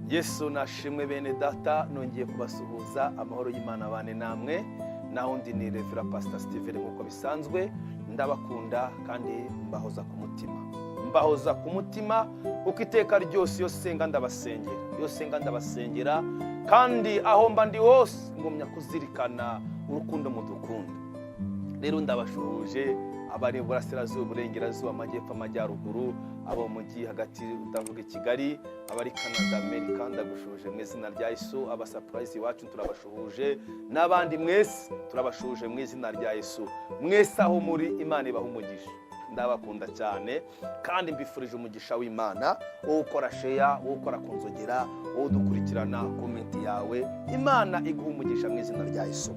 Yesu nashimwe. Bene Data, nongeye kubasuhuza. Amahoro y'Imana abane namwe. Naho undi ni Reverend Pastor Steven. Nk'uko bisanzwe, ndabakunda kandi mbahoza ku mutima, mbahoza ku mutima, kuko iteka ryose iyo senga ndabasengera, iyo senga ndabasengera, kandi aho mba ndi hose ngumya kuzirikana urukundo mudukunda. Rero ndabashuhuje, abari iburasirazuba, uburengerazuba, amajyepfo, amajyaruguru, abo mu mujyi hagati, ndavuga i Kigali, abari Canada, Amerika, ndagushuhuje mu izina rya Yesu. Aba Surprise iwacu turabashuhuje, n'abandi mwese turabashuhuje mu izina rya Yesu. Mwese aho muri, Imana ibaha umugisha. Ndabakunda cyane kandi mbifurije umugisha w'Imana. Wowe ukora share, wowe ukora ku nzogera, wowe udukurikirana, comment yawe, Imana iguha umugisha mu izina rya Yesu.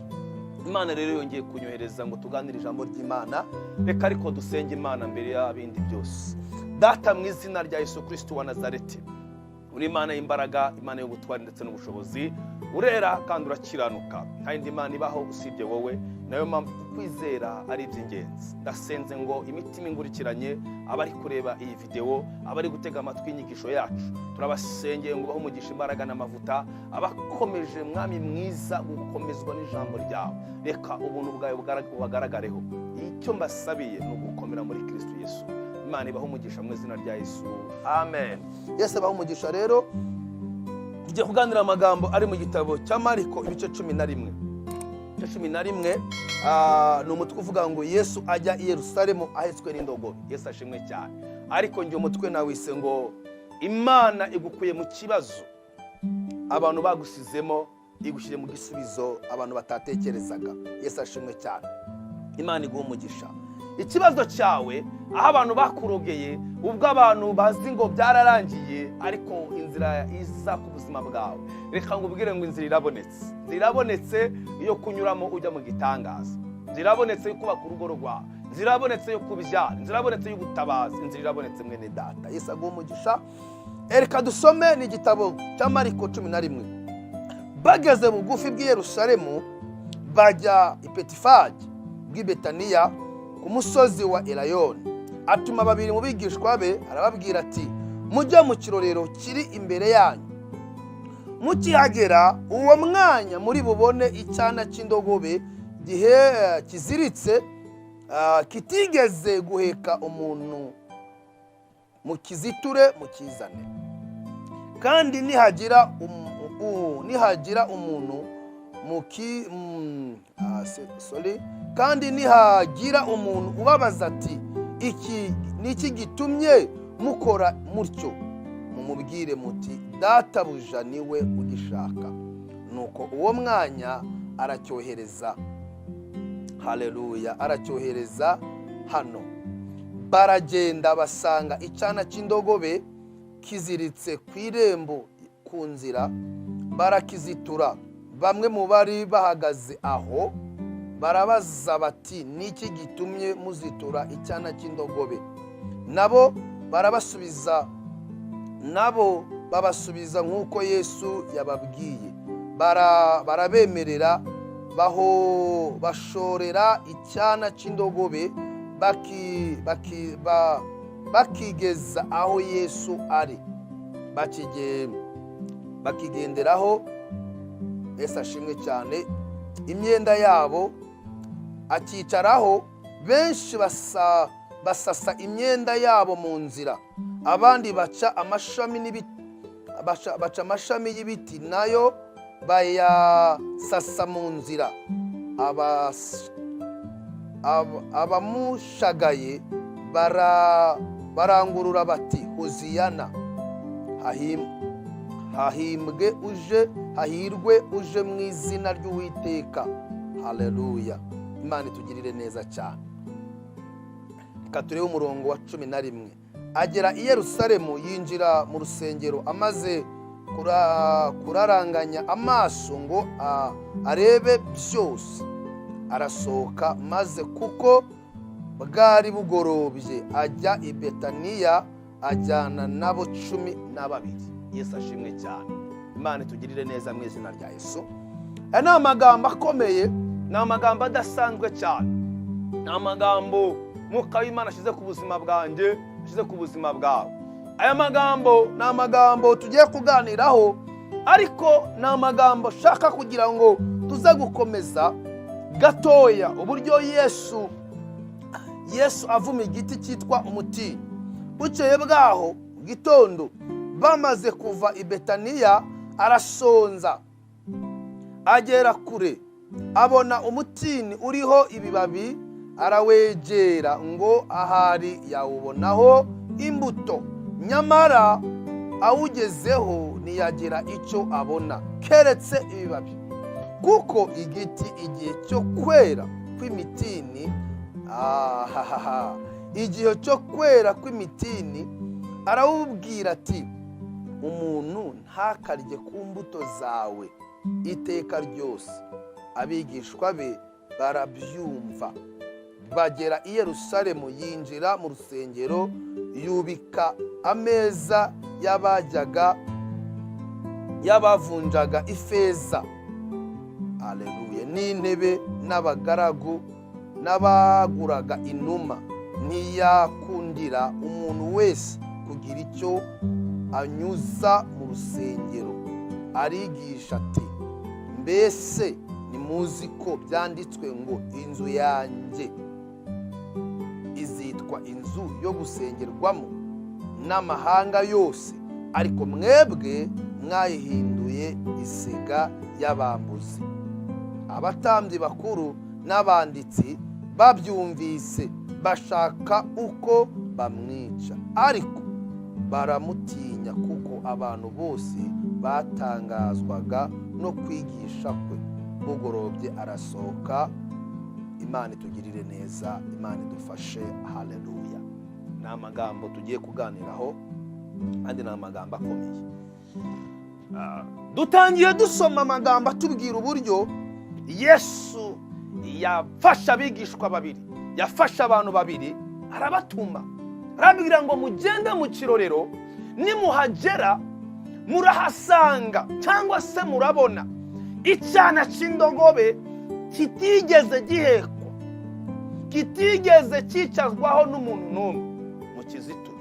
Imana rero yongeye kunyohereza ngo tuganire ijambo ry'Imana. Reka ariko dusenge Imana mbere y'ibindi byose. Data, mu izina rya Yesu Kirisiti wa Nazareti, uri Imana y'imbaraga, Imana y'ubutwari ndetse n'ubushobozi. Urera kandi urakiranuka. Nta yindi Mana ibaho usibye wowe. Nayo mpamvu kukwizera ari iby'ingenzi. Ndasenze ngo imitima ingurikiranye, abari kureba iyi videwo, abari gutega amatwi inyigisho yacu, turabasengeye ngo ubahe umugisha, imbaraga n'amavuta. Abakomeje, Mwami mwiza, gukomezwa n'ijambo ryawe, reka ubuntu bwawe bubagaragareho. Icyo mbasabiye ni ugukomera muri Kristo Yesu. Imana ibahe umugisha mu izina rya Yesu, amen. Yesu abahe umugisha. Rero tugiye kuganira amagambo ari mu gitabo cya Mariko, ibice 11. Ibice 11, ni umutwe uvuga ngo "Yesu ajya i Yerusalemu ahetswe n'indogobe". Yesu ashimwe cyane. Ariko njye umutwe nawise ngo "Imana igukuye mu kibazo abantu bagusizemo, igushyire mu gisubizo abantu batatekerezaga". Yesu ashimwe cyane. Imana iguha umugisha. Ikibazo cyawe, aho abantu bakurogeye, ubwo abantu bazi ngo byararangiye, ariko inzira iza ku buzima bwawe, reka ngubwire ngo inzira irabonetse. Inzira irabonetse yo kunyuramo ujya mu gitangaza. Inzira irabonetse yo kubaka urugo rwawe. Inzira irabonetse yo kubyara. Inzira irabonetse y'ubutabazi. Inzira irabonetse, mwene Data. Yesu aguha umugisha. Reka dusome, ni igitabo cya Mariko 11. Bageze bugufi bw'i Yerusalemu, bajya i Betifage bw'i Betaniya ku musozi wa Elayoni, atuma babiri mu bigishwa be, arababwira ati: "Mujye mu kirorero kiri imbere yanyu. Mukihagera uwo mwanya muri bubone icyana cy'indogobe gihe kiziritse, kitigeze guheka umuntu. Mukiziture mukizane. Kandi nihagira umuntu muki sorry, kandi nihagira umuntu ubabaza ati: 'Iki ni iki gitumye mukora mutyo?' mumubwire muti: 'Databuja niwe ugishaka.'" Nuko uwo mwanya aracyohereza. Haleluya! Aracyohereza hano. Baragenda, basanga icyana cy'indogobe kiziritse ku irembo ku nzira, barakizitura. Bamwe mu bari bahagaze aho barabaza bati: "Niki gitumye muzitura icyana cy'indogobe?" Nabo barabasubiza, nabo babasubiza nk'uko Yesu yababwiye. Barabemerera, baho bashorera icyana cy'indogobe, bakigeza aho Yesu ari, bakigenderaho. Yesu ashimwe cyane. Imyenda yabo, akicaraho. Benshi basasa imyenda yabo mu nzira, abandi baca amashami n'ibiti, baca amashami y'ibiti, nayo bayasasa mu nzira. Abamushagaye barangurura bati: "Hoziyana, hahimbwe uje, hahirwe uje mu izina ry'Uwiteka." Haleluya! Imana itugirire neza cyane. Reka turebe umurongo wa 11. Agera i Yerusalemu, yinjira mu rusengero, amaze kuraranganya amaso ngo arebe byose, arasohoka, maze kuko bwari bugorobye ajya i Betaniya, ajyana nabo 12. Yesu ashimwe cyane. Imana itugirire neza mu izina rya Yesu. Aya ni amagambo akomeye, ni amagambo adasanzwe cyane, ni amagambo Mwuka w'Imana ashyize ku buzima bwanjye, ashyize ku buzima bwawe. Aya magambo ni amagambo tugiye kuganiraho, ariko ni amagambo ashaka kugira ngo tuze gukomeza gatoya uburyo Yesu avuma igiti cyitwa umutini. Bukeye bwaho mu gitondo, bamaze kuva i Betaniya, arasonza. Agera kure, abona umutini uriho ibibabi, arawegera ngo ahari yawubonaho imbuto. Nyamara awugezeho ntiyagira icyo abona keretse ibibabi, kuko igiti igihe cyo kwera kw'imitini ahahaha, igihe cyo kwera kw'imitini. Arawubwira ati: "Umuntu ntakarye ku mbuto zawe iteka ryose." Abigishwa be barabyumva. Bagera i Yerusalemu, yinjira mu rusengero, yubika ameza y'abajyaga y'abavunjaga ifeza, aleluya, n'intebe n'abagaragu n'abaguraga inuma. Ntiyakundira umuntu wese kugira icyo anyuza mu rusengero. Arigisha ati: "Mbese ntimuzi ko byanditswe ngo 'Inzu yanjye izitwa inzu yo gusengerwamo n'amahanga yose'? Ariko mwebwe mwayihinduye isega y'abambuzi." Abatambyi bakuru n'abanditsi babyumvise, bashaka uko bamwica, ariko baramutinya, kuko abantu bose batangazwaga no kwigisha kwe. Bugorobye arasohoka. Imana itugirire neza, Imana idufashe, haleluya. Ni amagambo tugiye kuganiraho kandi ni amagambo akomeye. Dutangiye dusoma amagambo atubwira uburyo Yesu yafashe abigishwa babiri, yafashe abantu babiri, arabatuma, arababwira ngo: "Mugende mu kirorero, nimuhagera murahasanga cyangwa se murabona icyana cy'indogobe kitigeze gihekwa, kitigeze cyicazwaho n'umuntu n'umwe, mu kizitura.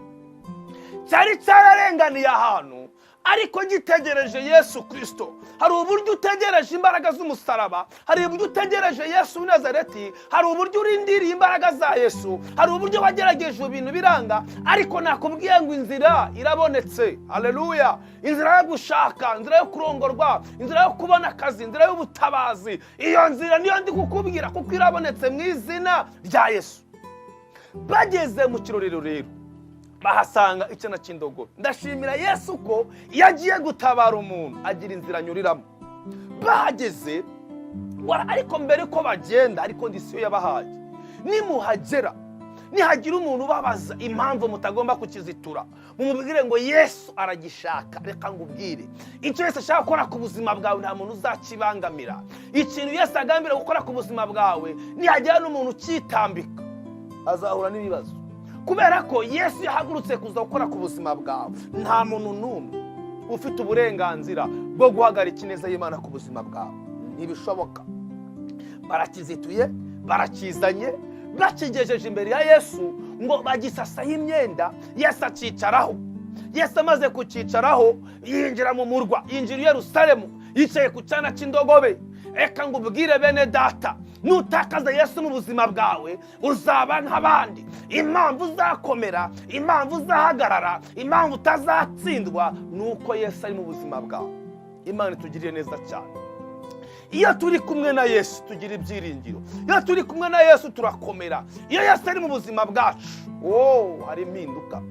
Cyari cyararenganiye ahantu, ariko gitegereje Yesu Kirisito. Hari uburyo utegereje imbaraga z'umusaraba, hari uburyo utegereje Yesu w'i Nazareti, hari uburyo urindiriye imbaraga za Yesu, hari uburyo wagerageje ibintu biranga, ariko nakubwiye ngo inzira irabonetse, haleluya. Inzira yo gushaka, inzira yo kurongorwa, inzira yo kubona akazi, inzira y'ubutabazi, iyo nzira niyo ndi kukubwira, kuko irabonetse mu izina rya Yesu. Bageze mu kirorero rero, bahasanga icyana cy'indogobe. Ndashimira Yesu ko iyo agiye gutabara umuntu agira inzira anyuriramo. Bahageze, ariko mbere ko bagenda, ariko ndisiyo yabahaye: "Nimuhagera, nihagira umuntu ubabaza impamvu mutagomba kukizitura, mumubwire ngo Yesu aragishaka." Reka ngubwire, icyo Yesu ashaka gukora ku buzima bwawe nta muntu uzakibangamira. Ikintu Yesu agambira gukora ku buzima bwawe, nihagira n'umuntu ukitambika azahura n'ibibazo, kubera ko Yesu yahagurutse kuza gukora ku buzima bwawe. Nta muntu n'umwe ufite uburenganzira bwo guhagarika ineza y'Imana ku buzima bwawe, ntibishoboka. Barakizituye, barakizanye, bakigejeje imbere ya Yesu ngo bagisasaho imyenda, Yesu akicaraho. Yesu amaze kucyicaraho yinjira mu murwa, yinjira i Yerusalemu yicaye ku cyana cy'indogobe. Reka ngo ubwire bene data, nutakaza Yesu mu buzima bwawe uzaba nk'abandi. Impamvu uzakomera, impamvu uzahagarara, impamvu utazatsindwa ni uko Yesu ari mu buzima bwawe. Imana itugiriye neza cyane. Iyo turi kumwe na Yesu tugira ibyiringiro, iyo turi kumwe na Yesu turakomera, iyo Yesu ari mu buzima bwacu, oh, hari impinduka.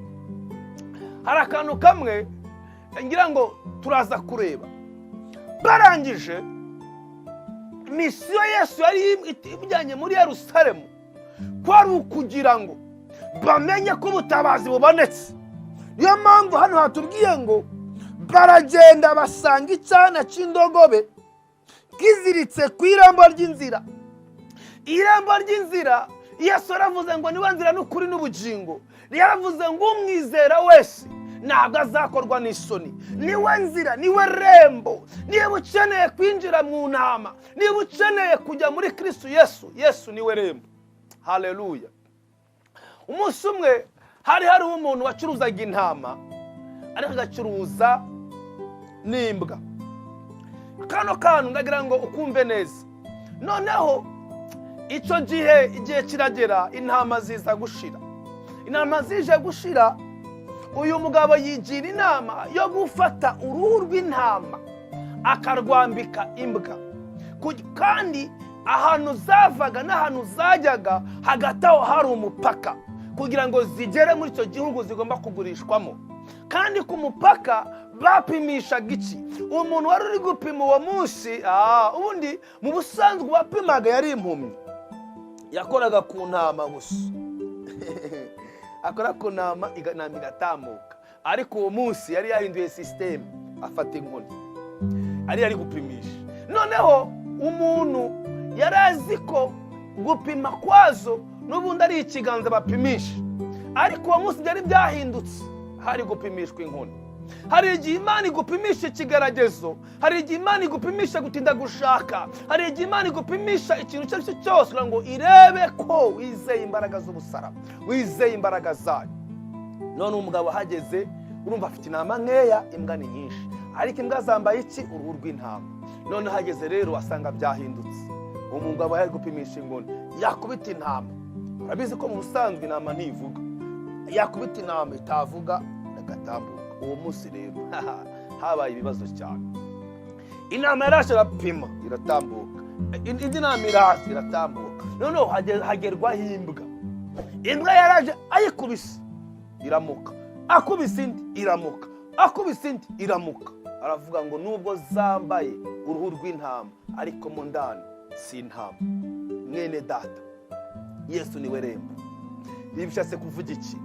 Hari akantu kamwe ngira ngo turaza kureba. Barangije misiyo Yesu yari imujyanye muri Yerusalemu, ko ari ukugira ngo bamenye ko ubutabazi bubonetse. Niyo mpamvu hano hatubwiye ngo baragenda basanga icyana cy'indogobe kiziritse ku irembo ry'inzira. Irembo ry'inzira, Yesu yaravuze ngo niwe nzira n'ukuri n'ubugingo. Yaravuze ngo umwizera wese ntabwo azakorwa n'isoni. Niwe nzira, niwe rembo. Niba ukeneye kwinjira mu ntama, niba ukeneye kujya muri Kirisitu Yesu, Yesu niwe rembo, haleluya. Umunsi umwe hari hariho umuntu wacuruzaga intama. Ariko agacuruza n'imbwa. Kano kantu ndagira ngo ukumve neza. Noneho icyo gihe, igihe kiragera, intama ziza gushira. Intama zije gushira, uyu mugabo yigira inama yo gufata uruhu rw'intama akarwambika imbwa. Kandi ahantu zavaga n'ahantu zajyaga, hagati aho hari umupaka kugira ngo zigere muri icyo gihugu zigomba kugurishwamo. Kandi ku mupaka bapimishaga iki? Umuntu wari uri gupima uwo munsi, ubundi mu busanzwe uwapimaga yari impumyi, yakoraga ku ntama gusa, akora ku ntama, intama igatambuka. Ariko uwo munsi yari yahinduye système, afata inkoni ari gupimisha. Noneho umuntu yari azi ko gupima kwazo n'ubundi ari ikiganza bapimisha, ariko uwo munsi byari byahindutse, hari gupimishwa inkoni. Hari igihe Imana igupimisha ikigeragezo, hari igihe Imana igupimisha gutinda gushaka, hari igihe Imana igupimisha ikintu icyo ari cyo cyose kugira ngo irebe ko wizeye imbaraga z'ubusaraba, wizeye imbaraga zayo. None umugabo ahageze, urumva afite intama nkeya, imbwa ni nyinshi, ariko imbwa zambaye iki? Uruhu rw'intama. None ahageze rero asanga byahindutse. Uwo mugabo yari gupimisha inkoni, yakubita intama. Urabizi ko mu busanzwe intama ntivuga. Yakubita intama itavuga, agatambuka. Uwo munsi rero habaye ibibazo cyane. Intama yaraje arapima, iratambuka. Indi nama iraza, iratambuka. Noneho hagerwaho imbwa. Imbwa yaraje, ayikubise iramuka, akubise indi iramuka, akubise indi iramuka. Aravuga ngo nubwo zambaye uruhu rw'intama, ariko mo ndani si intama. Mwene data, Yesu niwe rembo. Ibi bishatse kuvuga iki?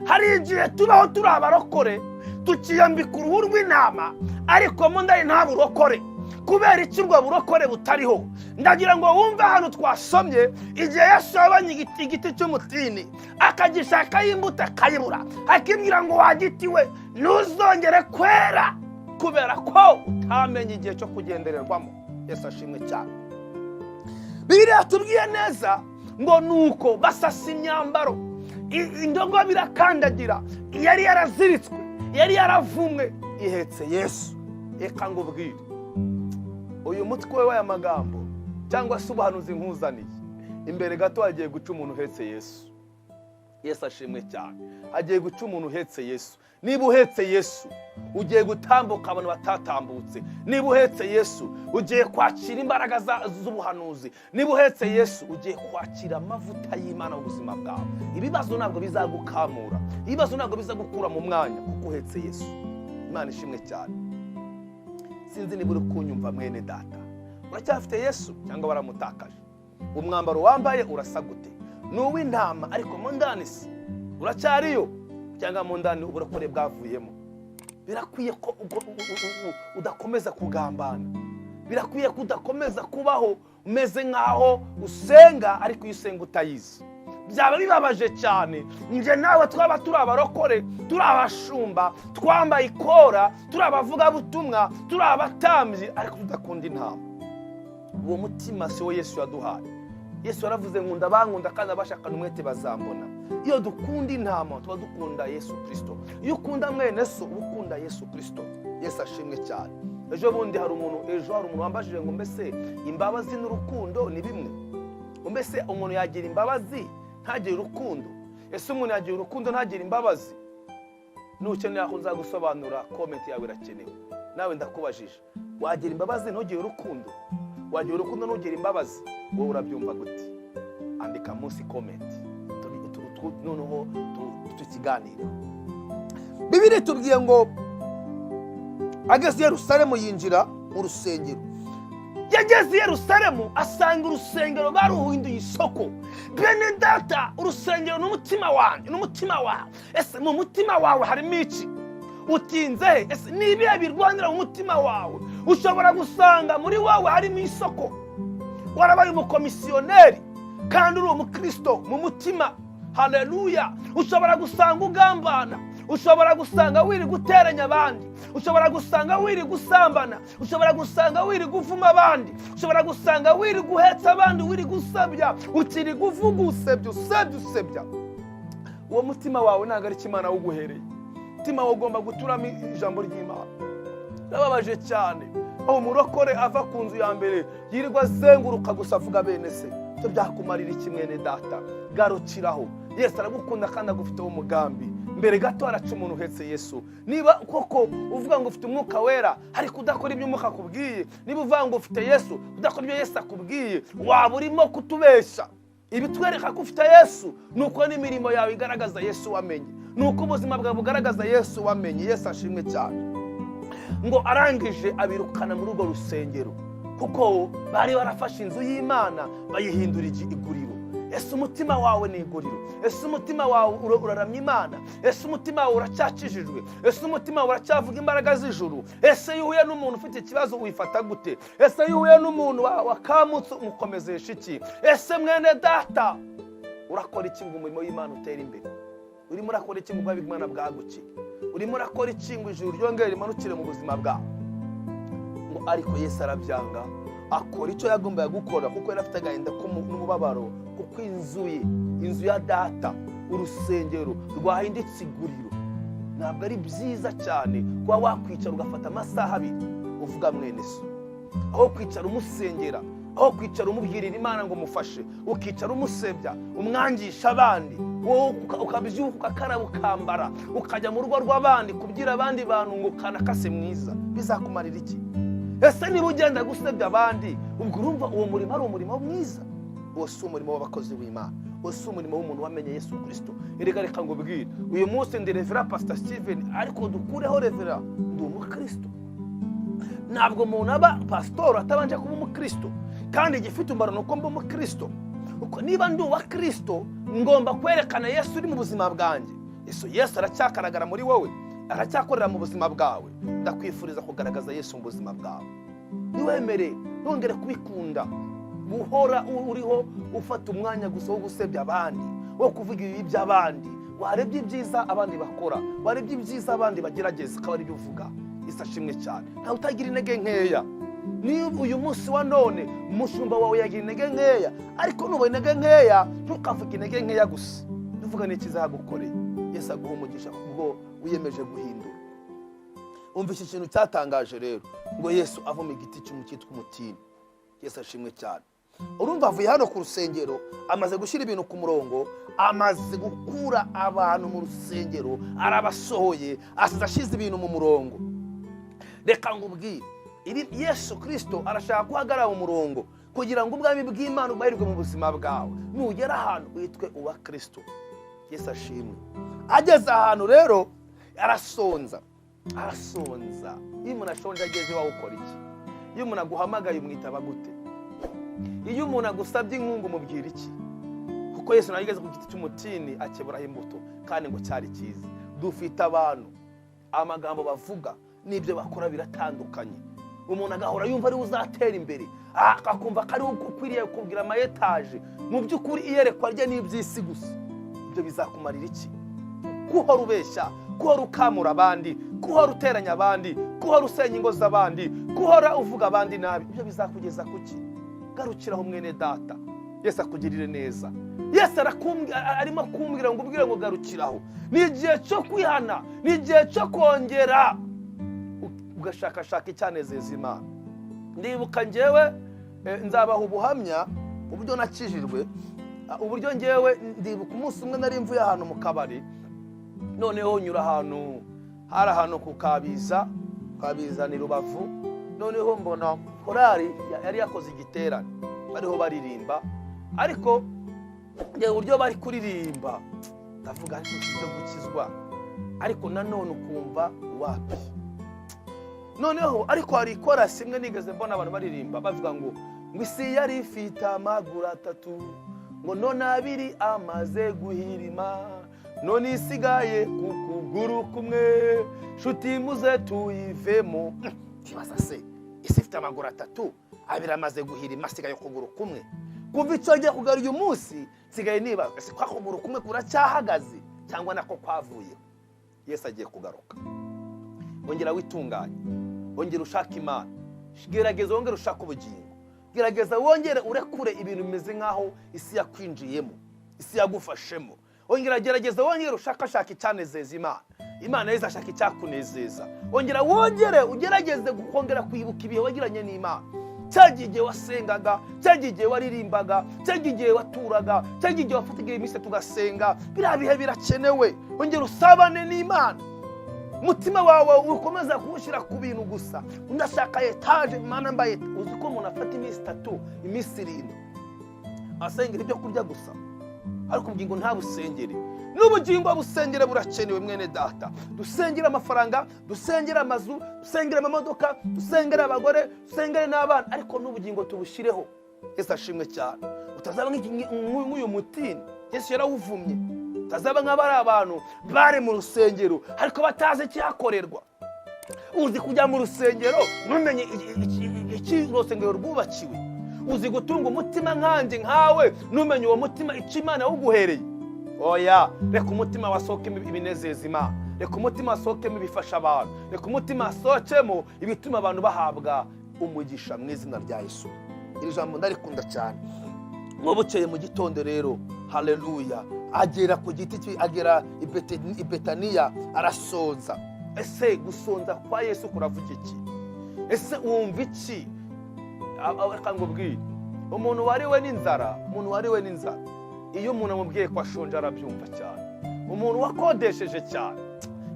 Hari igihe tubaho turi abarokore, tukiyambika uruhu rw'intama, ariko mo ndani nta burokore. Kubera iki ubwo burokore butariho? Ndagira ngo wumve ahantu twasomye, igihe Yesu yabonye igiti cy'umutini, akagishakaho imbuto akayibura, akibwira ngo: "Wa giti we, ntuzongere kwera kubera ko utamenye igihe cyo kugendererwamo." Yesu ashimwe cyane. Bibiliya tubwiye neza ngo nuko basasa imyambaro, indogobe irakandagira, yari yaraziritswe, yari yaravumwe, ihetse Yesu. Reka ngo ubwire uyu mutwe w'aya magambo cyangwa se ubuhanuzi nkuzaniye imbere gato, hagiye guca umuntu uhetse Yesu. Yesu ashimwe cyane. Hagiye guca umuntu uhetse Yesu. Niba uhetse Yesu, ugiye gutambuka abantu batatambutse. Niba uhetse Yesu, ugiye kwakira imbaraga z'ubuhanuzi. Niba uhetse Yesu, ugiye kwakira amavuta y'Imana mu buzima bwawe. Ibibazo ntabwo bizagukamura, ibibazo ntabwo bizagukura mu mwanya, kuko uhetse Yesu. Imana ishimwe cyane. Sinzi niba uri kunyumva, mwene data. Uracyafite Yesu cyangwa waramutakaje? Umwambaro wambaye urasa gute? Ni uw'intama, ariko mo ndani se uracyariyo, cyangwa mo ndani uburokore bwavuyemo? Birakwiye ko udakomeza kugambana. Birakwiye ko udakomeza kubaho umeze nk'aho usenga, ariko iyo usenga utayizi. Byaba bibabaje cyane njye nawe twaba turi abarokore, turi abashumba, twambaye ikora, turi abavugabutumwa, turi abatambyi, ariko tudakunda intama. Uwo mutima si wo Yesu yaduhaye. Yesu yaravuze: "Nkunda abankunda, kandi abashakana umwete bazambona." Iyo dukunda intama, tuba dukunda Yesu Kirisito. Iyo ukunda mwene so, uba ukunda Yesu Kirisito. Yesu ashimwe cyane. Ejo bundi hari umuntu, ejo hari umuntu wambajije ngo: "Mbese imbabazi n'urukundo ni bimwe? Mbese umuntu yagira imbabazi ntagire urukundo? Ese umuntu yagira urukundo ntagire imbabazi?" Nukenera ko nzagusobanura, comment yawe irakenewe. Nawe ndakubajije: wagira imbabazi ntugire urukundo? Wagira urukundo ntugire imbabazi? Wowe urabyumva gute? Andika munsi comment, noneho tukiganireho. Bibiliya tubwiye ngo ageze i Yerusalemu yinjira mu rusengero. Yageze i Yerusalemu asanga urusengero baruhinduye isoko. Bene data, urusengero ni umutima wanjye, ni umutima wawe. Ese mu mutima wawe harimo iki? Utinze he? Ese ni ibihe birwanira mu mutima wawe? Ushobora gusanga muri wowe harimo isoko, warabaye umukomisiyoneri kandi uri umukristo mu mutima. Haleluya! Ushobora gusanga ugambana, ushobora gusanga wiri guteranya abandi, ushobora gusanga wiri gusambana, ushobora gusanga wiri guvuma abandi, ushobora gusanga wiri guhetsa abandi, wiri gusebya, ukiri kuvuga usebya, usebya, usebya. Uwo mutima wawe ntabwo ari Imana wuguhereye. Umutima wawe ugomba guturamo ijambo ry'Imana. Birababaje cyane aho umurokore ava ku nzu ya mbere yirirwa azenguruka gusa avuga bene se. Ibyo byakumarira iki, mwene data? Garukiraho. Yesu aragukunda kandi agufiteho umugambi. Mbere gato haraca umuntu uhetse Yesu. Niba koko uvuga ngo ufite Umwuka Wera ariko udakora ibyo Umwuka akubwiye, niba uvuga ngo ufite Yesu udakora ibyo Yesu akubwiye, waba urimo kutubesha. Ibitwereka ko ufite Yesu ni uko n'imirimo yawe igaragaza Yesu wamenye, ni uko ubuzima bwawe bugaragaza Yesu wamenye. Yesu ashimwe cyane. Ngo arangije abirukana muri urwo rusengero, kuko bari barafashe inzu y'Imana bayihindura iguriro. Ese umutima wawe ni iguriro? Ese umutima wawe uraramya Imana? Ese umutima wawe uracyakijijwe? Ese umutima wawe uracyavuga imbaraga z'ijuru? Ese iyo uhuye n'umuntu ufite ikibazo wifata gute? Ese iyo uhuye n'umuntu wakamutse umukomezesha iki? Ese mwene data, urakora iki ngo umurimo w'Imana utere imbere? Urimo urakora iki ngo ubwami bw'Imana bwaguke? Urimo urakora iki ngo ijuru ryongere rimanukire mu buzima bwawe? Ngo ariko Yesu arabyanga, akora icyo yagombaga gukora, kuko yari afite agahinda n'umubabaro, kuko inzu ye, inzu ya data, urusengero rwahindutse iguriro. Ntabwo ari byiza cyane kuba wakwicara ugafata amasaha 2 uvuga mwene so, aho kwicara umusengera, aho kwicara umubwirira Imana ngo umufashe, ukicara umusebya, umwangisha abandi. Wowe ukabyuka, ugakaraba, ukambara, ukajya mu rugo rw'abandi kubwira abandi bantu ngo kanakase mwiza. Bizakumarira iki? Ese niba ugenda gusebya abandi, ubwo urumva uwo murimo ari umurimo mwiza? Uwo si umurimo w'abakozi b'Imana, uwo si umurimo w'umuntu wamenye Yesu Kirisito. Erega reka ngo ubwire, uyu munsi ndi Reverend Pastor Steven, ariko dukureho reverend, ndi umukristo. Ntabwo umuntu aba pasitoro atabanje kuba umukristo, kandi igifite umumaro ni uko mba umukristo. Uko niba ndi uwa Kirisito, ngomba kwerekana Yesu uri mu buzima bwanjye. Yesu aracyagaragara muri wowe? Aracyakorera mu buzima bwawe? Ndakwifuriza kugaragaza Yesu mu buzima bwawe. Ntiwemere, ntongere kubikunda guhora uriho ufata umwanya gusa wo gusebya abandi, wo kuvuga ibibi by'abandi. Warebye ibyiza abandi bakora, warebye ibyiza abandi bagerageza, akaba aribyo uvuga. Yesu ashimwe cyane. Ntawe utagira intege nkeya. Niba uyu munsi wa none umushumba wawe yagira intege nkeya, ariko nubona intege nkeya, ntukavuge intege nkeya gusa, tuvuga n'ikizagukoreye. Yesu aguha umugisha kubwo wiyemeje guhindura. Umva iki kintu cyatangaje rero, ngo Yesu ava mu giti cyitwa umutini. Yesu ashimwe cyane. Urumva avuye hano ku rusengero, amaze gushyira ibintu ku murongo, amaze gukura abantu mu rusengero, arabasohoye, asize ashyize ibintu mu murongo. Reka ngubwire, iri Yesu Kirisito arashaka ko uhagarara mu murongo kugira ngo ubwami bw'Imana bwubahirizwe mu buzima bwawe. Nugera ahantu witwe uwa Kirisito. Yesu ashimwe. Ageze ahantu rero arasonza, arasonza. Iyo umuntu ashonje ageze iwawe ukora iki? Iyo umuntu aguhamagaye umwitaba gute? Iyo umuntu agusabye inkunga umubwira iki? Kuko Yesu nawe yigeze ku giti cy'umutini akeburaho imbuto, kandi ngo cyari cyiza. Dufite abantu amagambo bavuga n'ibyo bakora biratandukanye. Umuntu agahora yumva ariwe uzatera imbere, akumva ko ariwe ukwiriye kubwira ama etaje. Mu by'ukuri iyerekwa rye ni iby'isi gusa. Ibyo bizakumarira iki? Guhora ubeshya, guhora ukamura abandi, guhora uteranya abandi, guhora usenya ingo z'abandi, guhora uvuga abandi nabi, ibyo bizakugeza kuki? Garukiraho mwene data. Yesu akugirire neza. Yesu arimo kumbwira ngo ubwire ngo garukiraho. Ni igihe cyo kwihana, ni igihe cyo kongera ugashakashaka icyanezeza Imana. Ndibuka ngewe, nzabaha ubuhamya uburyo nakijijwe, uburyo ngewe ndibuka umunsi umwe nari mvuye ahantu mu kabari, noneho nyura ahantu hari ahantu ku Kabiza. Kabiza ni Rubavu. Noneho mbona korari yari yakoze igiterane, bariho baririmba, ariko ngewe uburyo bari kuririmba ndavuga, ariko si ibyo gukizwa, ariko nanone ukumva wapi. Noneho ariko hari ikorasi imwe nigeze mbona abantu baririmba bavuga ngo isi yari ifite amaguru atatu, ngo none abiri amaze guhirima, none isigaye ku kuguru kumwe, nshuti muze tuyivemo. Kibaza se, isi ifite amaguru atatu, abiri amaze guhirima, asigaye ukuguru kumwe. Kuva icyo gihe kugera uyu munsi nsigaye nibaza, ese kwa kuguru kumwe kuracyahagaze cyangwa nako kwavuye? Yesu agiye kugaruka. Ongera witunganye, ongera ushaka Imana, gerageza wongere ushake ubugingo, gerageza wongere urekure ibintu bimeze nk'aho isi yakwinjiyemo, isi yagufashemo. Ongera gerageza wongere ushakashaka icyanezeza Imana. Imana izashaka icyakunezeza. Ongera wongere ugerageze kongera kwibuka ibihe wagiranye n'Imana. Cya gihe wasengaga, cya gihe waririmbaga, cya gihe waturaga, cya gihe wafataga iminsi tugasenga. Biriya bihe birakenewe. Ongera usabane n'Imana. Umutima wawe ukomeza kuwushyira ku bintu gusa. Unashaka etaje, Mana mbaye. Uzi ko umuntu afata iminsi 3, iminsi 7 asengera ibyo kurya gusa, ariko ubugingo ntabusengere? N'ubugingo busengere burakenewe, mwene data. Dusengere amafaranga, dusengere amazu, dusengere amamodoka, dusengere abagore, dusengere n'abana, ariko n'ubugingo tubushyireho. Yesu ashimwe cyane. Utazaba nk'uyu mutini Yesu yarawuvumye, utazaba nk'abari abantu bari mu rusengero ariko batazi icyakorerwa. Uzi kujya mu rusengero ntumenye iki urusengero rwubakiwe? Uzi gutunga umutima nkanjye nkawe ntumenye uwo mutima icyo Imana yawuguhereye? Oya, reka umutima wasohokemo ibinezeza Imana, reka umutima wasohokemo ibifasha abantu, reka umutima wasohokemo ibituma abantu bahabwa umugisha mu izina rya Yesu. Iri jambo ndarikunda cyane. Ngo bukeye mu gitondo rero, haleluya, agera ku giti, agera i Betaniya, arasonza. Ese gusonza kwa Yesu kuravuga iki? Ese wumva iki? Reka ngubwire, umuntu wariwe n'inzara, umuntu wariwe n'inzara, iyo umuntu amubwiye ko ashonje arabyumva cyane. Umuntu wakodesheje cyane,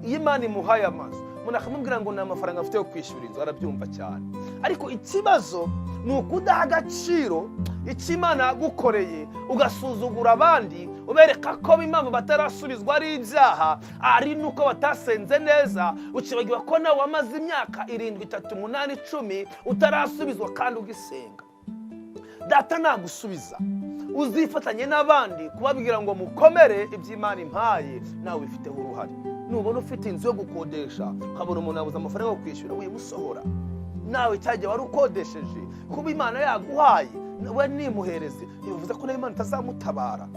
iyo Imana imuhaye amazu, umuntu akamubwira ngo nta mafaranga afite yo kwishyura inzu, arabyumva cyane. Ariko ikibazo ni ukudaha agaciro icyo Imana yagukoreye, ugasuzugura abandi, ubereka ko impamvu batarasubizwa ari ibyaha, ari nuko batasenze neza. Ukibagirwa ko nawe wamaze imyaka 7, 3, 8, 10 utarasubizwa kandi ugisenga. Data nagusubiza, uzifatanye n'abandi kubabwira ngo mukomere, iby'Imana impaye nawe ubifiteho uruhare. Nubona ufite inzu yo gukodesha, ukabona umuntu yabuze amafaranga yo kwishyura, wimusohora. Nawe cyagihe wari ukodesheje, kuba Imana yaguhaye we nimuhereze, ntibivuze ko nawe Imana itazamutabara.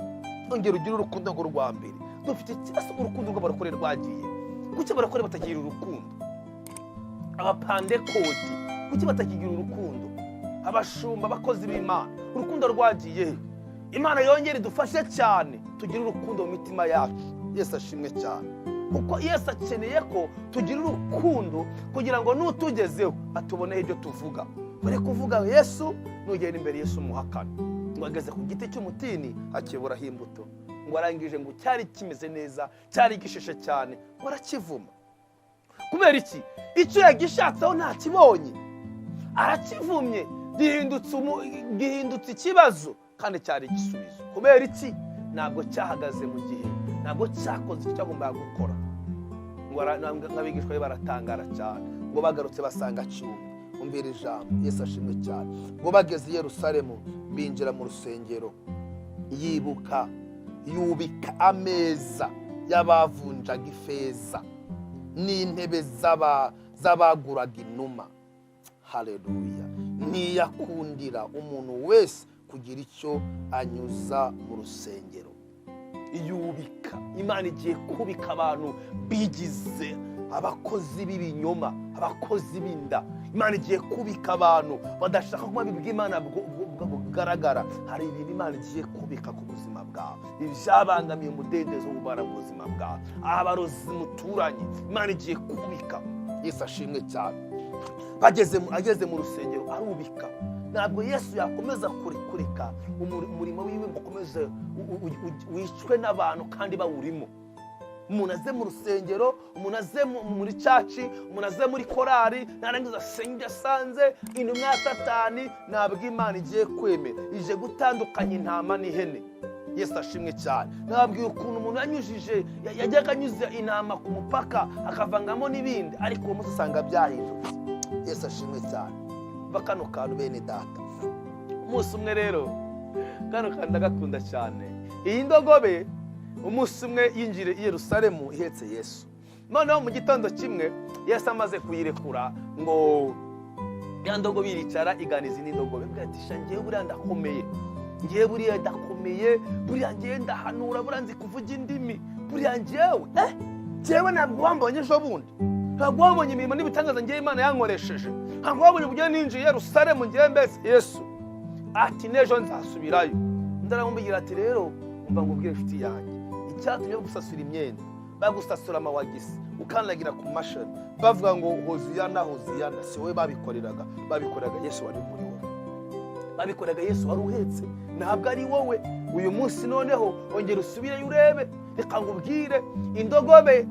Ongera ugire urukundo ngo rwa mbere. Dufite ikibazo, urukundo rw'abarokore rwagiye. Kuki abarokore batagira urukundo? Abapandekoti kuki batakigira urukundo? Abashumba, abakozi b'Imana, urukundo rwagiye he? Imana yongere idufashe cyane tugire urukundo mu mitima yacu. Yesu ashimwe cyane, kuko Yesu akeneye ko tugira urukundo kugira ngo nutugezeho atuboneho ibyo tuvuga. Bare kuvuga Yesu, nugera imbere Yesu umuhakane. Ngo ageze ku giti cy'umutini akiburaho imbuto, ngo arangije ngo cyari kimeze neza, cyari gishishe cyane, ngo arakivuma. Kubera iki? Icyo yagishatseho ntakibonye, arakivumye, gihindutse ikibazo kandi cyari igisubizo. Kubera iki? Ntabwo cyahagaze mu gihe, ntabwo cyakoze icyo cyagombaga gukora. Ngo nk'abigishwa be baratangara cyane, ngo bagarutse basanga cyumye. Umvira ijambo, Yesu ashimwe cyane. Ngo bageze i Yerusalemu, binjira mu rusengero, yibuka yubika ameza y'abavunjaga ifeza n'intebe z'abaguraga inuma. Haleluya! Ntiyakundira umuntu wese kugira icyo anyuza mu rusengero. Yubika. Imana igiye kubika abantu bigize abakozi b'ibinyoma, abakozi b'inda. Imana igiye kubika abantu badashaka ko bw'Imana bugaragara. Hari ibintu Imana igiye kubika ku buzima bwawe, ibyabangamiye umudendezo w'ubara mu buzima bwawe, abarozi muturanye, Imana igiye kubika. Yesu ashimwe cyane. Ageze mu rusengero arubika. Ntabwo Yesu yakomeza kureka umurimo wiwe ngo ukomeze wicwe n'abantu kandi bawurimo. Umuntu aze mu rusengero, umuntu aze muri church, umuntu aze muri korari, narangiza asenge asanze intumwa ya Satani. Ntabwo Imana igiye kwemera, ije gutandukanya intama n'ihene. Yesu ashimwe cyane. Nababwiye ukuntu umuntu yanyujije, yajyaga anyuza intama ku mupaka akavangamo n'ibindi, ariko uwo munsi usanga byahindutse. Yesu ashimwe cyane. Va kano kantu, bene data. Umunsi umwe rero, kano kantu ndagakunda cyane. Iyi ndogobe umunsi umwe yinjira i Yerusalemu ihetse Yesu. Noneho mu gitondo kimwe, Yesu amaze kuyirekura, ngo ya ndogobe iricara iganiza indi ndogobe, ivuga ati: "Sha, ngewe buriya ndakomeye, ngewe buriya ndakomeye, buriya ngewe ndahanura, buriya nzi kuvuga indimi, buriya ngewe ngewe ntabwo wambonye ejo bundi, ntabwo wabonye imirimo n'ibitangaza ngewe Imana yankoresheje, ntabwo wabonye uburyo ninjiye i Yerusalemu ngewe." Mbese Yesu ati: "N'ejo nzasubirayo." Undi aramubwira ati: "Rero umva ngubwire, inshuti yanjye, icyatumye gusasura imyenda Bagusasura amawagisi, ukandagira ku mashami, bavuga ngo "Hoziyana, hoziyana", si wowe babikoreraga, babikoreraga Yesu wari muri wowe, babikoreraga Yesu wari uhetse, ntabwo ari wowe. Uyu munsi noneho ongera usubireyo urebe. Reka ngubwire, indogobe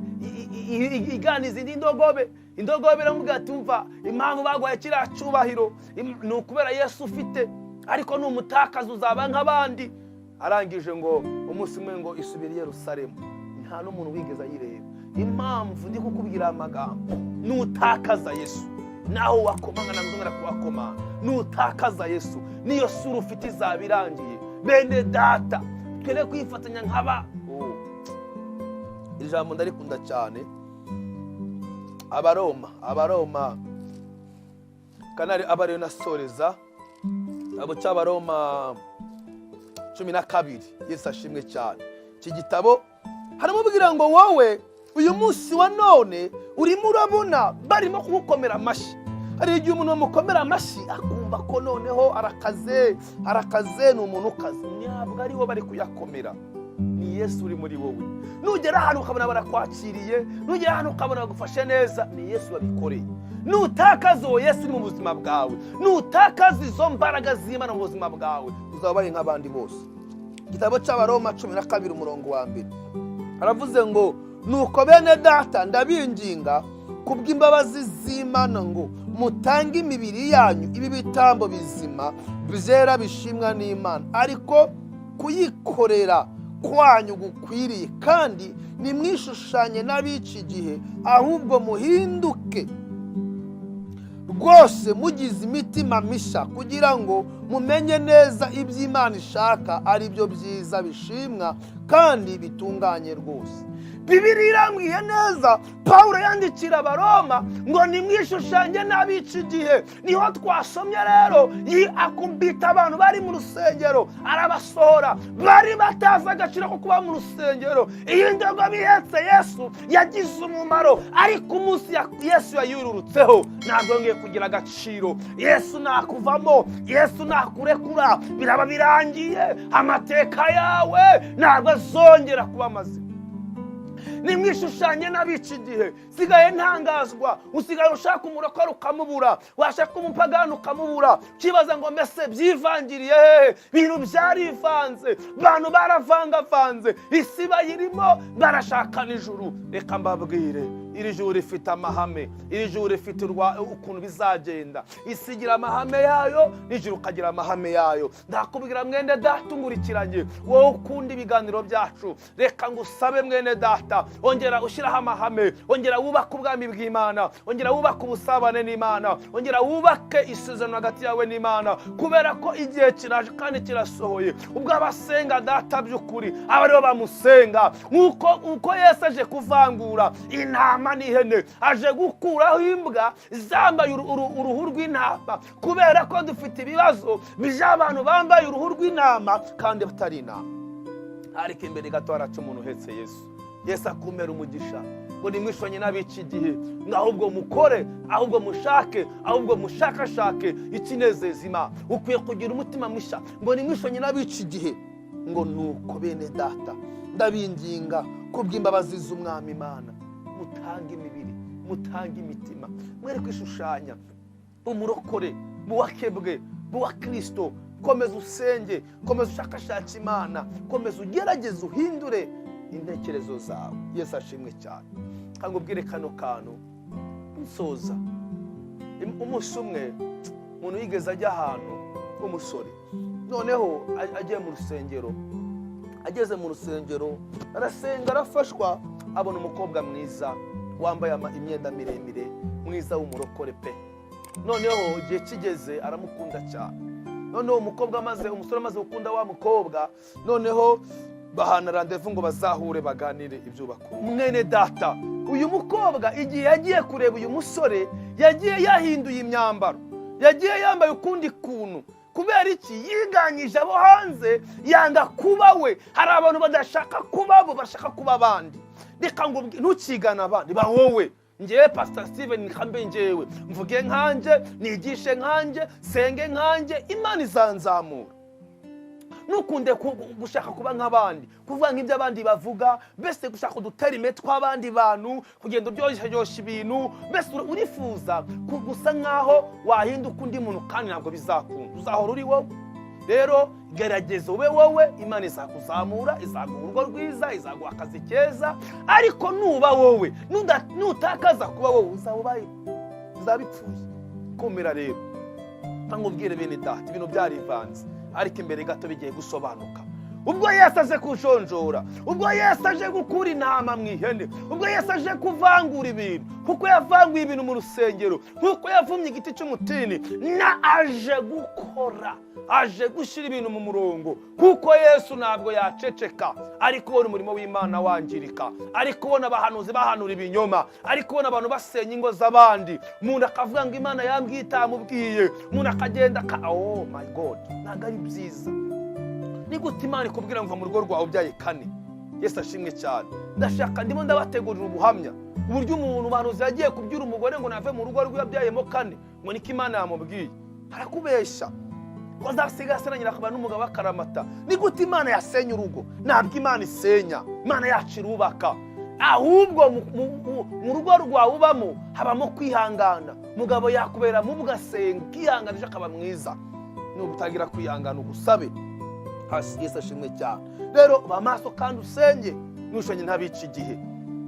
iganiza indi ndogobe, indogobe iramubwira ati: "Umva, impamvu baguhaye kiriya cyubahiro ni ukubera Yesu ufite, ariko numutakaza uzaba nk'abandi." Arangije ngo umunsi umwe ngo isubire i Yerusalemu, nta n'umuntu wigeze ayireba. Impamvu ndi kukubwira aya magambo, nutakaza Yesu, naho wakomanga ntabwo kuhakomanga. Nutakaza Yesu, niyo sura ufite izaba irangiye. Bene data, twere kwifatanya nk'aba. Oh. Iri jambo ndarikunda cyane. Abaroma kanari aba ariyo nasoreza abo cy'Abaroma 12. Yesu ashimwe cyane. Iki gitabo haramubwira ngo: "Wowe uyu munsi wa none urimo urabona barimo kugukomera amashyi." Hari igihe umuntu bamukomera amashyi akumva ko noneho arakaze, arakaze, ni umuntu ukaze. Ntabwo ari wo bari kuyakomera, ni Yesu uri muri wowe. Nugera ahantu ukabona barakwakiriye, nugera ahantu ukabona bagufashe neza, ni Yesu wabikoreye. Nutakaza uwo Yesu uri mu buzima bwawe, nutakaza izo mbaraga z'Imana mu buzima bwawe, uzaba ubaye nk'abandi bose. Igitabo cy'Abaroma 12 umurongo wa 1 aravuze ngo: "Nuko bene data, ndabinginga kubw'imbabazi z'Imana ngo mutange imibiri yanyu ibi bitambo bizima, byera, bishimwa n'Imana, ariko kuyikorera kwanyu gukwiriye. Kandi nimwishushanye n'ab'iki gihe, ahubwo muhinduke rwose mugize imitima mishya, kugira ngo mumenye neza ibyo Imana ishaka, ari byo byiza, bishimwa kandi bitunganye rwose." Bibiliya irambwiye neza, Pawulo yandikira Abaroma ngo: "Nimwishushanye n'ab'iki gihe." Niho twasomye rero, akubita abantu bari mu rusengero arabasohora, bari batazi agaciro ko kuba mu rusengero. Iyi ndogobe ihetse Yesu yagize umumaro, ariko umunsi Yesu yayururutseho ntabwo yongeye kugira agaciro. Yesu nakuvamo, Yesu nakurekura, biraba birangiye, amateka yawe ntabwo azongera kuba mazima. "Nimwishushanye n'ab'iki gihe." Sigaye ntangazwa, usigaye ushaka umurokore ukamubura, washaka umupagani ukamubura, ukibaza ngo: "Mbese byivangiriye hehe?" Ibintu byarivanze, abantu baravangavanze, isi bayirimo, barashaka n'ijuru. Reka mbabwire, iri juru rifite amahame, iri juru rifite ukuntu bizagenda. Isi igira amahame yayo, n'ijuru ukagira amahame yayo. Ndakubwira mwene data ungurikiranye, wowe ukunda ibiganiro byacu, reka ngusabe mwene data, ongera ushyiraho amahame, ongera wubake ubwami bw'Imana, ongera wubake ubusabane n'Imana, ongera wubake isezerano hagati yawe n'Imana, kubera ko igihe kiraje kandi kirasohoye ubwo abasenga Data by'ukuri aba aribo bamusenga. Nk'uko uko Yesu aje kuvangura intama n'ihene, aje gukuraho imbwa zambaye uruhu rw'intama, kubera ko dufite ibibazo by'abantu bambaye uruhu rw'intama kandi batari intama. Ariko imbere gato haraca umuntu uhetse Yesu. Yesu akumera umugisha ngo: "Nimwishonye n'ab'iki gihe, ngo ahubwo mukore, ahubwo mushake, ahubwo mushakashake ikinezeza Imana." Ukwiye kugira umutima mushya. Ngo: "Nimwishonye n'ab'iki gihe." Ngo: "Nuko bene data, ndabinginga kubw'imbabazi z'Umwami Imana, mutange imibiri, mutange imitima, mwere kwishushanya umurokore, buwakebwe, buwa Kirisito. Komeza usenge, komeza ushakashake Imana, komeza ugerageze uhindure intekerezo zawe." Yesu ashimwe cyane. Kandi ubwire kano kantu nsoza. Umunsi umwe umuntu yigeze ajya ahantu w'umusore, noneho agiye mu rusengero, ageze mu rusengero arasenga, arafashwa, abona umukobwa mwiza wambaye imyenda miremire, mwiza w'umurokore pe. Noneho igihe kigeze aramukunda cyane. Noneho umukobwa amaze, umusore amaze gukunda wa mukobwa, noneho bahana rendez-vous ngo bazahure baganire ibyubaka. Mwene data, uyu mukobwa igihe yagiye kureba uyu musore, yagiye yahinduye imyambaro, yagiye yambaye ukundi kuntu. Kubera iki? Yiganyije abo hanze, yanga kuba we. Hari abantu badashaka kuba bo, bashaka kuba abandi. Reka ngo ntukigane abandi, ba wowe. Ngewe Pastor Steven kambe ngewe mvuge nkanjye, nigishe nkanjye, senge nkanjye, Imana izanzamura. Ntukunde gushaka kuba nk'abandi, kuvuga nk'ibyo abandi bavuga, mbese gushaka udutera imitwe abandi bantu, kugenda uryoshya ibintu, mbese urifuza gusa nk'aho wahinduka undi muntu, kandi ntabwo bizakunda, uzahora uri wowe. Rero gerageza ube wowe, Imana izakuzamura, izaguha urugo rwiza, izaguha akazi keza, ariko nuba wowe, nutakaza kuba wowe, uzaba ubaye, uzaba ipfuye. Komera rero, nkubwire bene data, ibintu byarivanze, ariko imbere gato bigiye gusobanuka. Ubwo Yesu aje kujonjora, ubwo Yesu aje gukura intama mu ihene, ubwo Yesu aje kuvangura ibintu, kuko yavanguye ibintu mu rusengero, kuko yavumye igiti cy'umutini, na aje gukora, aje gushyira ibintu mu murongo, kuko Yesu ntabwo yaceceka. Ari kubona umurimo w'Imana wangirika, ari kubona abahanuzi bahanura ibinyoma, ari kubona abantu basenya ingo z'abandi, umuntu akavuga ngo Imana yambwiye itamubwiye, umuntu akagenda oh my God, ntabwo ari byiza. Ni gute Imana ikubwira ngo mu rugo rwawe ubyaye kane? Yesu ashimwe cyane. Ndashaka, ndimo ndabategurira ubuhamya uburyo umuntu bahanuzi yagiye kubyura umugore ngo nave mu rugo rwe yabyayemo kane, ngo niko Imana yamubwiye. Arakubeshya ko azasiga aseranyira akaba n'umugabo akaramata. Ni gute Imana yasenya urugo? Ntabwo Imana isenya, Imana yacu irubaka. Ahubwo mu rugo rwawe ubamo habamo kwihangana. Umugabo yakubera mubi ugasenga, ukihangana, ejo akaba mwiza. Nuba utagira kwihangana ugusabe hasi. Yesu ashimwe cyane. Rero ba maso kandi usenge, nushenye ntabica igihe,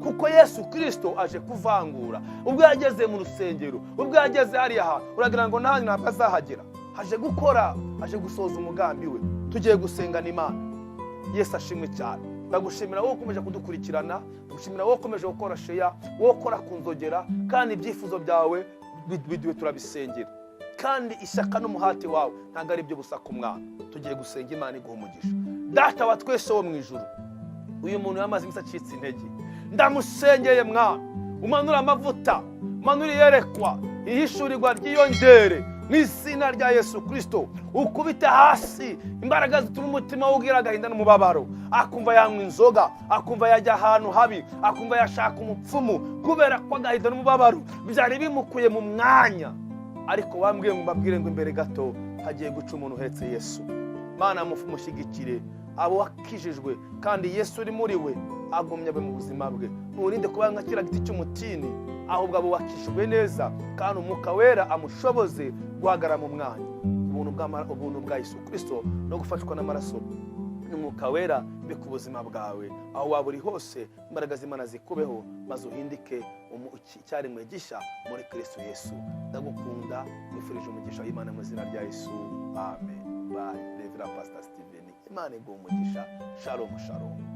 kuko Yesu Kirisito aje kuvangura. Ubwo yageze mu rusengero, ubwo yageze hariya hantu, uragira ngo nawe ntabwo azahagera? Aje gukora, aje gusohoza umugambi we. Tugiye gusengana Imana. Yesu ashimwe cyane. Ndagushimira wowe ukomeje kudukurikirana, ndagushimira wowe ukomeje gukora share, wowe ukora ku nzogera, kandi ibyifuzo byawe biduhe turabisengera, kandi ishyaka n'umuhati wawe ntabwo ari ibyo busa ku mwana. Tugiye gusenga, Imana iguha umugisha. Data wa twese wo mu ijuru, uyu muntu yamaze iminsi acitse intege, ndamusengeye mwana, umanure amavuta, umanure iyerekwa, ihishurirwa ryiyongere mu izina rya Yesu Kirisito. Ukubite hasi imbaraga zituma umutima we ugira agahinda n'umubabaro, akumva yanywa inzoga, akumva yajya ahantu habi, akumva yashaka umupfumu, kubera ko agahinda n'umubabaro byari bimukuye mu mwanya. Ariko wambwiye ngo mbabwire ngo imbere gato hagiye guca umuntu uhetse Yesu. Mana, mushyigikire abo wakijijwe, kandi Yesu uri muri we agumye abe mu buzima bwe. Nturinde kuba nka kiriya giti cy'umutini, ahubwo abo wakijijwe neza, kandi Umwuka Wera amushoboze guhagarara mu mwanya. Ubuntu bwa Yesu Kirisito no gufashwa n'amaraso n'Umwuka Wera be ku buzima bwawe, aho waba uri hose, imbaraga z'Imana zikubeho, maze uhindike icyaremwe gishya muri Kirisito Yesu. Ndagukunda, nifurije umugisha w'Imana mu izina rya Yesu, amen. Bye. Reverend Pastor Steven, Imana iguha umugisha. Shalom, shalom.